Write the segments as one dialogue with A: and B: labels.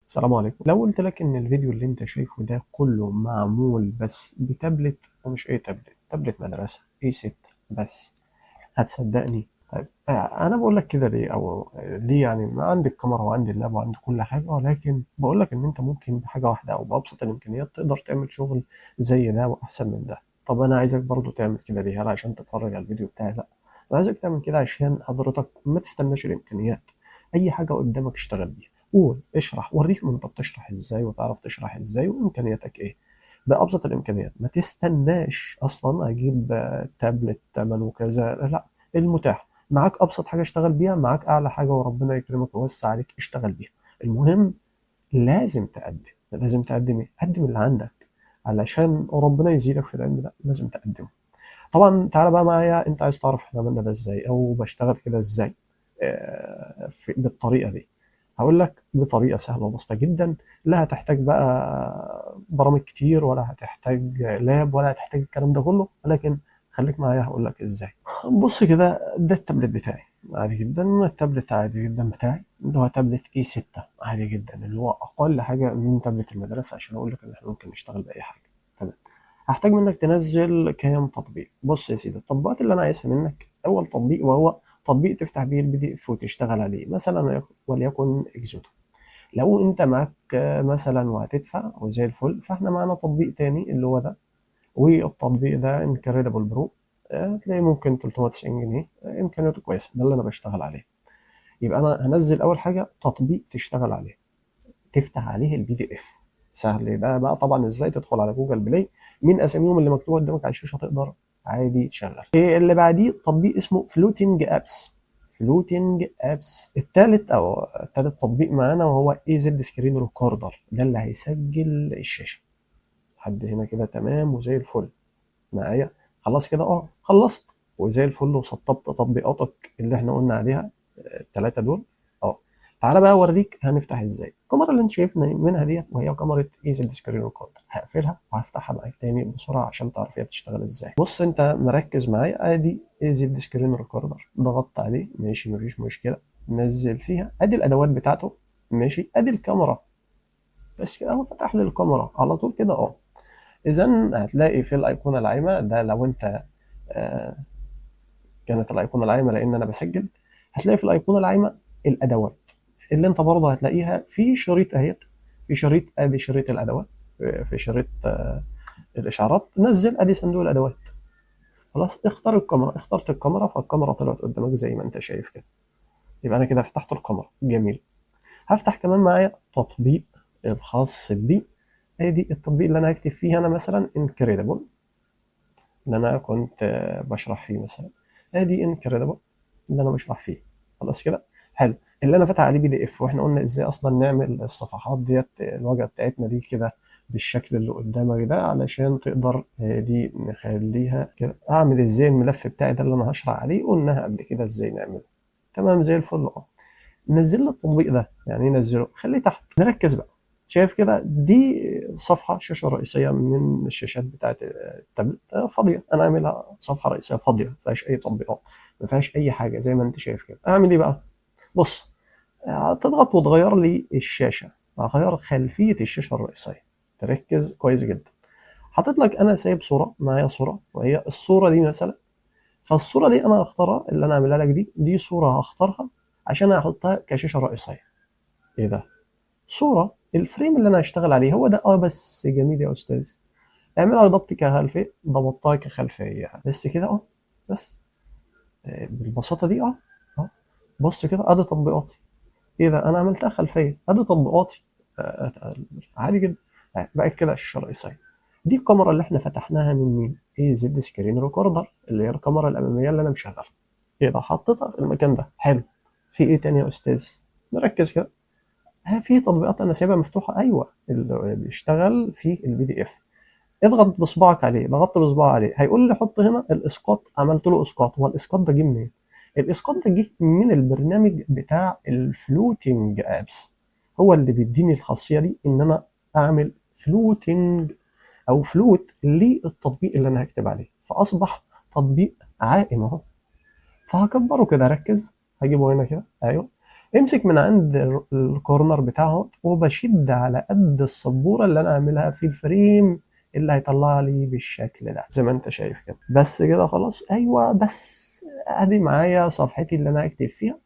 A: السلام عليكم. لو قلت لك ان الفيديو اللي انت شايفه ده كله معمول بس بتابلت، ومش اي تابلت، تابلت مدرسة A6 بس، هتصدقني؟ طيب انا بقول لك كده ليه؟ او ليه يعني؟ ما عندي الكاميرا وعندي اللاب وعندي كل حاجة، ولكن بقول لك ان انت ممكن بحاجة واحدة او بابسط الامكانيات تقدر تعمل شغل زي ده واحسن من ده. طب انا عايزك برضو تعمل كده ليه؟ هل عشان تتفرج على الفيديو بتاعي؟ لا، انا عايزك تعمل كده عشان حضرتك ما تستناش الامكانيات، اي حاجة قدامك اشتغل بيها، قول، اشرح، وريهم انت بتشرح ازاي وتعرف تشرح ازاي وامكانياتك ايه بابسط الامكانيات. ما تستناش اصلا اجيب تابلت ثمنه كذا، لا، المتاح معاك ابسط حاجة اشتغل بيها، معاك اعلى حاجة وربنا يكرمك ويوسع عليك اشتغل بيها. المهم لازم تقدم، لازم تقدم ايه؟ قدم اللي عندك علشان ربنا يزيدك في العلم ده، لازم تقدمه. طبعا تعالى بقى معايا، انت عايز تعرف احنا عملنا ده ازاي او بشتغل كده ازاي بالطريقة دي. هقول لك بطريقة سهلة وبسيطة جدا، لا هتحتاج بقى برامج كتير ولا هتحتاج لاب ولا هتحتاج الكلام ده كله، ولكن خليك معايا هقول لك ازاي. بص كده، ده التابلت بتاعي عادي جدا، التابلت عادي جدا بتاعي اللي هو تابلت A6 عادي جدا، اللي هو اقل حاجة من تابلت المدرسة، عشان اقول لك ان احنا ممكن نشتغل باي حاجة. تمام. هحتاج منك تنزل كام تطبيق. بص يا سيدي، التطبيقات اللي انا عايزها منك، اول تطبيق وهو تطبيق تفتح بيه ال PDF وتشتغل عليه، مثلا وليكن Exodo. لو انت معاك مثلا وهتدفع وزي الفل، فاحنا معانا تطبيق تاني اللي هو ده، والتطبيق ده Incredible Pro، هتلاقيه ممكن 390 جنيه، امكانياته كويسة، ده اللي انا بشتغل عليه. يبقى انا هنزل اول حاجة تطبيق تشتغل عليه، تفتح عليه ال PDF. سهل ده بقى طبعا، ازاي تدخل على Google Play من اساميهم اللي مكتوبة قدامك على الشاشة تقدر عادي تشغل. إيه اللي بعديه؟ تطبيق اسمه Floating Apps. Floating Apps الثالث، او الثالث تطبيق معانا، وهو AZ Screen Recorder، ده اللي هيسجل الشاشة. لحد هنا كده تمام وزي الفل معايا؟ خلاص كده، خلصت وزي الفل، وسطبت تطبيقاتك اللي احنا قلنا عليها الثلاثة دول. تعالى بقى اوريك هنفتح ازاي. الكاميرا اللي انت شايفنا منها ديت وهي كاميرا AZ Screen Recorder، هقفلها وهفتحها معاك تاني بسرعة عشان تعرف هي بتشتغل ازاي. بص انت مركز معايا، ادي AZ Screen Recorder، ضغطت عليه، ماشي مفيش مشكلة، نزل فيها، ادي الادوات بتاعته، ماشي، ادي الكاميرا بس كده، هو فتح لي الكاميرا على طول كده. اذا هتلاقي في الايقونه العايمه ده، لو انت كانت الايقونه العايمه لان انا بسجل، هتلاقي في الايقونه العايمه الادوات اللي انت برضه هتلاقيها في شريط اهيت، في شريط، ادي شريط الادوات، في شريط الاشعارات، نزل ادي صندوق الادوات. خلاص اختار الكاميرا، اخترت الكاميرا، فالكاميرا طلعت قدامك زي ما انت شايف كده. يبقى انا كده فتحت الكاميرا، جميل. هفتح كمان معايا تطبيق الخاص بي، ادي التطبيق اللي انا هكتب فيه انا مثلا Incredible اللي انا كنت بشرح فيه مثلا، ادي Incredible اللي انا بشرح فيه. خلاص كده حلو، اللي انا فاتح عليه PDF، واحنا قلنا ازاي اصلا نعمل الصفحات ديت الواجهة بتاعتنا دي كده بالشكل اللي قدامك ده، علشان تقدر دي نخليها كده. اعمل ازاي الملف بتاعي ده اللي انا هشرح عليه، قلناها قبل كده ازاي نعمله. تمام زي الفل. نزل لي التطبيق ده، يعني ايه نزله؟ خليه تحت. نركز بقى، شايف كده دي صفحة شاشة رئيسية من الشاشات بتاعت التابلت، فاضية، انا عاملها صفحة رئيسية فاضية ما فيهاش اي تطبيقات، ما فيهاش اي حاجة زي ما انت شايف كده. اعمل ايه بقى؟ بص، تضغط وتغير لي الشاشة، هغير خلفية الشاشة الرئيسية. تركز كويس جدا، حاطط لك انا سايب صوره معايا، صوره وهي الصورة دي مثلا، فالصورة دي انا هختارها، اللي انا عاملها لك دي، دي صوره هختارها عشان احطها كشاشه رئيسية. ايه ده؟ صوره الفريم اللي انا هشتغل عليه هو ده. بس جميل يا استاذ، اعملها ضبط كخلفيه، ضبطتها كخلفيه بس كده. بس بالبساطة دي. بص كده، ادي تطبيقاتي. ايه ده؟ انا عملتها خلفية، ادي تطبيقاتي. عادي جدا. بقت كده الشاشة الرئيسية. دي الكاميرا اللي احنا فتحناها من مين؟ AZ Screen Recorder، اللي هي الكاميرا الامامية اللي انا مشغلها. ايه ده؟ حطيتها في المكان ده. حلو. في ايه تاني يا استاذ؟ نركز كده، في تطبيقات انا سايبها مفتوحة. ايوه، اللي بيشتغل في ال PDF. اضغط بصبعك عليه، ضغطت بصبعي عليه هيقول لي حط هنا الاسقاط، عملت له اسقاط. هو الاسقاط ده جه منين؟ الاسقاط ده جه من البرنامج بتاع ال Floating Apps، هو اللي بيديني الخاصية دي ان انا اعمل floating او float للتطبيق اللي انا هكتب عليه، فاصبح تطبيق عائم اهو. فهكبره كده، ركز، هجيبه هنا كده. ايوه، امسك من عند ال corner بتاعه وبشد على قد السبوره اللي انا عاملها في ال frame اللي هيطلع لي بالشكل ده زي ما انت شايف كده. بس كده خلاص. ايوه بس ادي معايا صفحتي اللي انا هكتب فيها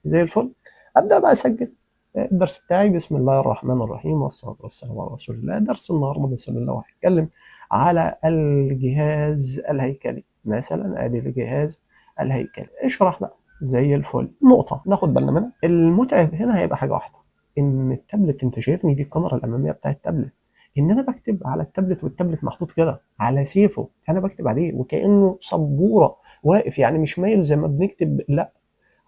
A: زي الفل. ابدا بقى اسجل الدرس بتاعي. بسم الله الرحمن الرحيم والصلاة والسلام على رسول الله. درس النهارده بسم الله وهتكلم على الجهاز الهيكلي مثلا. ادي الجهاز الهيكلي، اشرح بقى زي الفل. نقطة ناخد بالنا منها، المتعب هنا هيبقى حاجة واحدة، ان التابلت انت شايفني دي الكاميرا الامامية بتاع التابلت، ان انا بكتب على التابلت والتابلت محطوط كده على سيفه، فانا بكتب عليه وكانه سبورة واقف، يعني مش مايل زي ما بنكتب، لا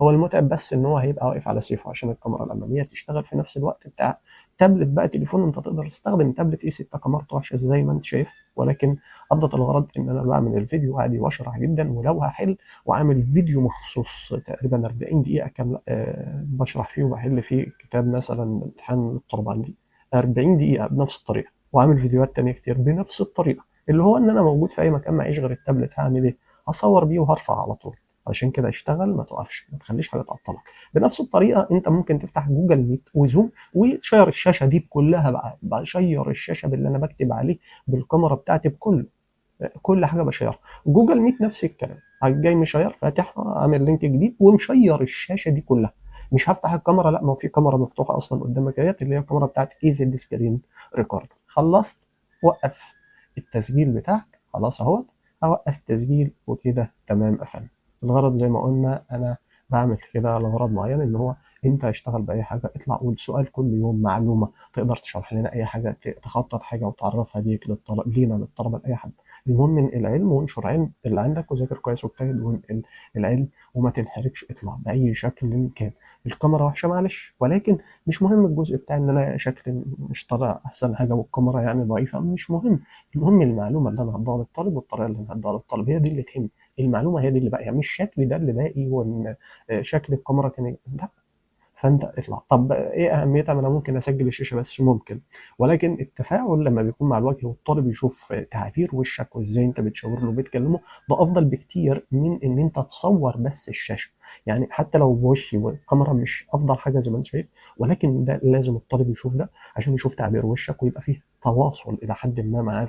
A: هو المتعب بس ان هو هيبقى واقف على سيفه عشان الكاميرا الامامية تشتغل في نفس الوقت بتاع تابلت بقى تليفون. انت تقدر تستخدم تابلت A6 كاميرته وحشة زي ما انت شايف، ولكن ادت الغرض ان انا بعمل الفيديو عادي واشرح جدا، ولو هحل وعامل فيديو مخصوص تقريبا 40 دقيقة كاملة بشرح فيه وبحل فيه كتاب مثلا امتحان الطلبة عندي 40 دقيقة بنفس الطريقة، وعامل فيديوهات تانية كتير بنفس الطريقة، اللي هو ان انا موجود في اي مكان معيش غير التابلت، هعمل ايه؟ هصور بيه وهرفع على طول. علشان كده اشتغل، ما توقفش، ما تخليش حاجة تعطلك. بنفس الطريقة انت ممكن تفتح Google Meet و Zoom وتشير الشاشة دي كلها بقى، بشير الشاشة باللي انا بكتب عليه بالكاميرا بتاعتي بكله، كل حاجة بشيرها. Google Meet نفس الكلام، جاي مشير فاتح عامل link جديد ومشير الشاشة دي كلها. مش هفتح الكاميرا، لا ما هو في كاميرا مفتوحة اصلا قدامك اهيت اللي هي الكاميرا بتاعت AZ Screen Record. خلصت، وقف التسجيل بتاعك، خلاص اهوت اوقف التسجيل وكده تمام قفلنا. الغرض زي ما قلنا انا بعمل كده لغرض معين، ان هو انت اشتغل باي حاجة، اطلع قول سؤال كل يوم، معلومة تقدر تشرح لنا اي حاجة، تخطط حاجة وتعرفها ليك للطلب لينا للطلبة لاي حد. المهم انقل العلم وانشر علم اللي عندك، وذاكر كويس واجتهد وانقل العلم وما تنحرجش، اطلع باي شكل كان. الكاميرا وحشة معلش، ولكن مش مهم الجزء بتاع ان انا شكلي مش طالع احسن حاجة والكاميرا يعني ضعيفة، مش مهم. المهم المعلومة اللي انا هديها للطالب والطريقة اللي انا هديها للطالب هي دي اللي تهم. المعلومة هي دي اللي باقية، مش شكلي ده اللي باقي وان شكل الكاميرا كان لا. فانت اطلع. طب ايه اهميتها؟ ما انا ممكن اسجل الشاشة بس، ممكن، ولكن التفاعل لما بيكون مع الوجه والطالب يشوف تعابير وشك وازاي انت بتشاور له وبتكلمه، ده افضل بكتير من ان انت تصور بس الشاشة. يعني حتى لو بوشي والكاميرا مش افضل حاجة زي ما انت شايف، ولكن ده لازم الطالب يشوف ده عشان يشوف تعابير وشك ويبقى فيه تواصل الى حد ما معاه،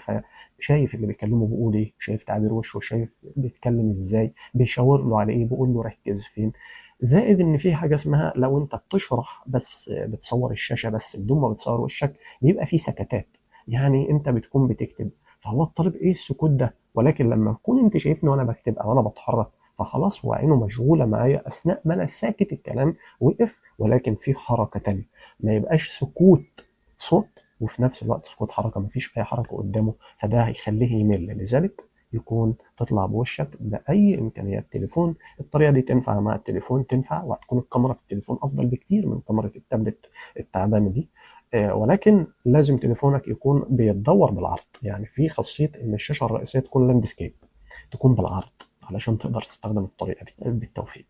A: فشايف اللي بيكلمه بيقول ايه، شايف تعابير وشه، شايف بيتكلم ازاي، بيشاور له على ايه، بيقول له ركز فين. زائد ان في حاجة اسمها لو انت بتشرح بس بتصور الشاشة بس بدون ما بتصور وشك، بيبقى في سكتات، يعني انت بتكون بتكتب فهو الطالب ايه السكوت ده، ولكن لما تكون انت شايفني وانا بكتب او انا بتحرك فخلاص هو عينه مشغولة معايا اثناء ما انا ساكت، الكلام وقف ولكن في حركة تانية، ما يبقاش سكوت صوت وفي نفس الوقت سكوت حركة، مفيش اي حركة قدامه، فده هيخليه يمل. لذلك يكون تطلع بوشك باي امكانيات تليفون. الطريقة دي تنفع مع التليفون، تنفع، وهتكون الكاميرا في التليفون افضل بكتير من كاميرا التابلت التعبانة دي، ولكن لازم تليفونك يكون بيتدور بالعرض، يعني في خاصية ان الشاشة الرئيسية تكون landscape، تكون بالعرض علشان تقدر تستخدم الطريقة دي. بالتوفيق.